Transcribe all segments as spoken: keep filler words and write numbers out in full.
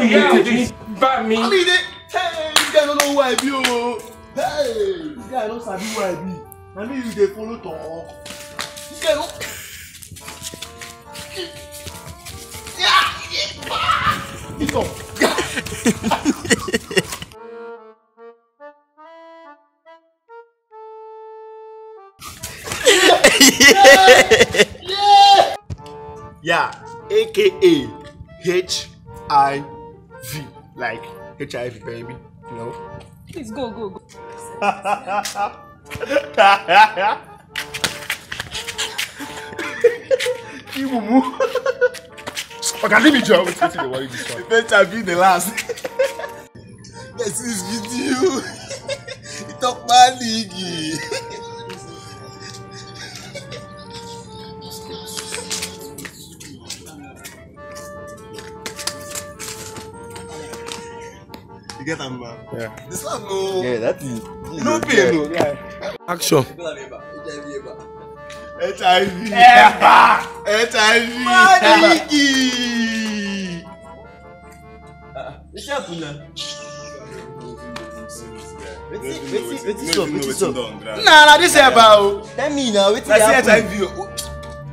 Yeah, this bad me. I mean, they, hey, this guy don't know who I be, oh. Hey, this guy don't sabi who I be. I mean, you dey follow talk. This guy don't. Yeah, yeah. It's up. Yeah, A K A H I V, like H I V, baby. You know. Please go, go, go. You mumu. Okay, leave me, Joe. Wait, wait, wait, worry this one. Better be the last. Let's see this video. Talk my league. You get am, man? Yeah. This one go. Yeah, that is. You no pay, no, guy. Action. H I V. Ever. H I V. Maliki. Wetin happen now? Wetin, wetin, wetin sup? Wetin sup? Nah, nah, this ever, oh. Tell me now, wetin happen?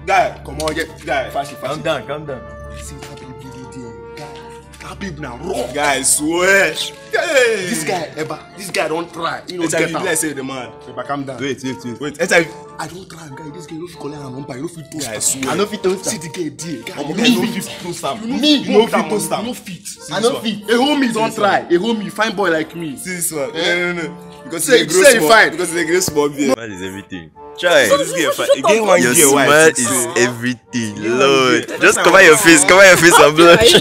Guy, come on, get guy. Fashion, fashion. Calm down, calm down. See, happy baby day. Guy, happy na raw. Guy, swear. Hey. This guy, Eba, this guy don't try. You know, H I V get am. Bless the man. Eba, calm down. Wait, wait, wait. Wait, H I V. I don't try, guy. This guy, you don't fit collect am, you don't fit toast. Guy, I swear. I no fit toast am. See the guy there. Guy, you no fit toast am. Me, you no fit toast am. You no fit. A homie don't try. A homie, fine boy like me. See this one. Eh? No, no, no. Because say, say fine. Because they grow small beard. Smile is everything. Try. So this girl fine. Again, one girl white. Your smile is everything. Lord, just cover your face. Cover your face and blush.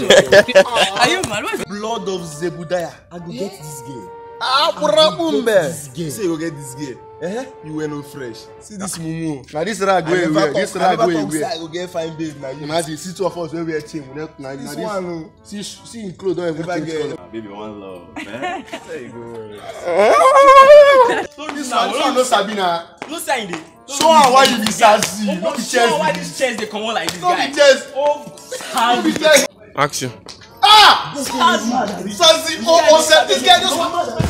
Are you mad? Blood of Zebudiah. I go get this girl. Ah, Burabumbe. This girl. Say you go get this girl. Eh? You wear no fresh. See this mumu. Now this rag wey wear. This rag wey wear. I go get fine babe now. Imagine, see two of us wey wear chain. This one, oh. See, see him clothes don't even change color. Baby, one love, man. There you go. This one, this one no sabi na. No sign dey. Show am why you be Zazi. No be chest. Show am why this chest dey comot like this guy. No be chest. Oh, no be chest. Action. Ah! Zazi, oh, oh, set this guy just.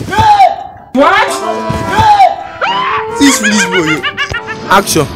Hey! What? Hey! See this boy. Action.